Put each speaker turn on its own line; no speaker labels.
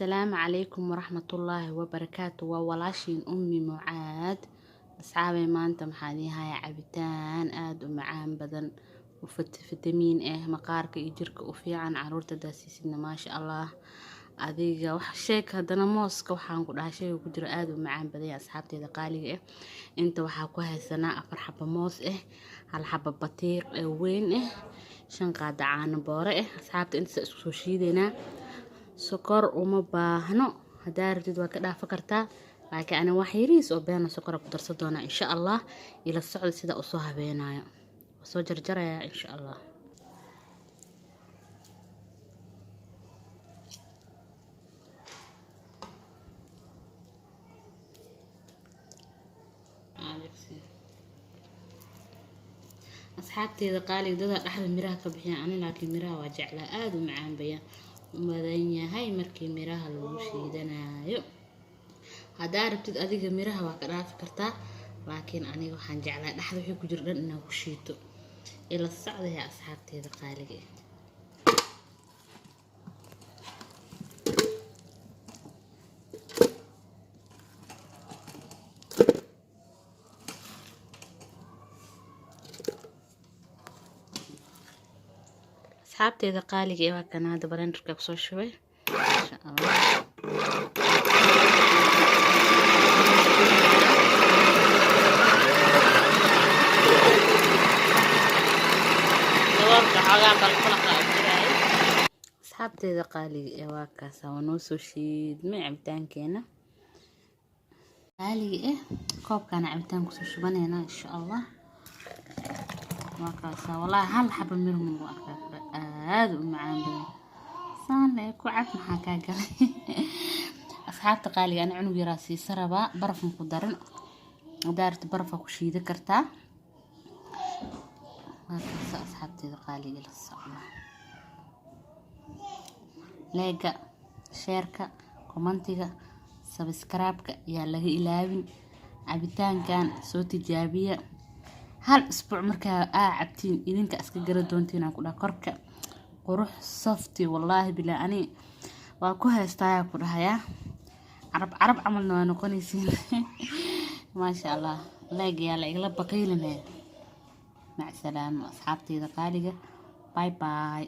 Asalaamu calaykum waraxmatullaahi wabarakaatu. Waa walaashiin Ummi Mucaad. Asxaabay, maanta maxaa idiin hayaa? Cabitaan aada u macaan badan oo fitamiin ah, maqaarka iyo jirka u fiican, caruurta daasiisidna, maasha Allah. Adiga wax sheeg. Haddana mooska waxaan ku dhahay shayga ku jiro aada u macaan badan yahay. Asxaabteeda qaaliga ah, inta waxaa ku haysanaa 4 xabo moos ah, 1 xabo batiiq ee weyn ah, 5 qaada caano boore ah. Asxaabta, intaas isku soo shiidaynaa. Sokor uma baahno, haddaa rabtid waa ka dhaafa kartaa, laakiin ani wax yariis oo beena sokora ku darsan doonaa, insha Allah. Ila socda sida usoo habeenaayo, waa soo jarjarayaa, insha Allah. Asxaabteeda qaaliga, dadaa dhexda miraha ka bixiya, ani laakiin miraha waa jeclaa, aada u macaan baya badan yahay markii miraha lagu shiidanayo. Haddaa rabtid adiga miraha waa ka dhaafi kartaa, laakiin aniga waxaan jeclaa dhexda wixii ku jiro dhan inaan ku shiito. Ila socdaya, asxaabteeda qaaliga. Asxaabteeda qaaliga ee, waa kana hadda blenderka kusoo shubay, insha Allah. Daboolka xoogaa balbalaqa u jiraayo. Asxaabteeda qaaliga ee, waa kaasa, waa noo soo shiidmay cabitaankeena qaaliga eh. Koobkaana cabitaan kusoo shubaneynaa, insha Allah. Waa kaasa, wallaahi hal xaba miro magu arkaa kara, aada u macaan badan. Saan lee ku cab, maxaa kaa galay? Asxaabta qaaliga, ani cunug yaraa siisa rabaa, baraf ma ku darin. Haddaa rabto barafa ku shiidi kartaa. Waa kaasa, asxaabteeda qaaliga, la socda. Like-ga, share-ka, comment-iga, subscribe-ka yaa laga ilaawin. Cabitaankan soo tijaabiya. Hal isbuuc markaa aa cabtiin, idinka iska gara doontiin aan ku dhaha. Korka qurux, softy, wallaahi bilaa ani waa ku haystaayaa ku dhahayaa, carab carab camalna waa noqonaysiin, maasha Allah. Like yaa la igala baqiilinaya. Mac salaamo, asxaabteyda qaaliga. Bye bye.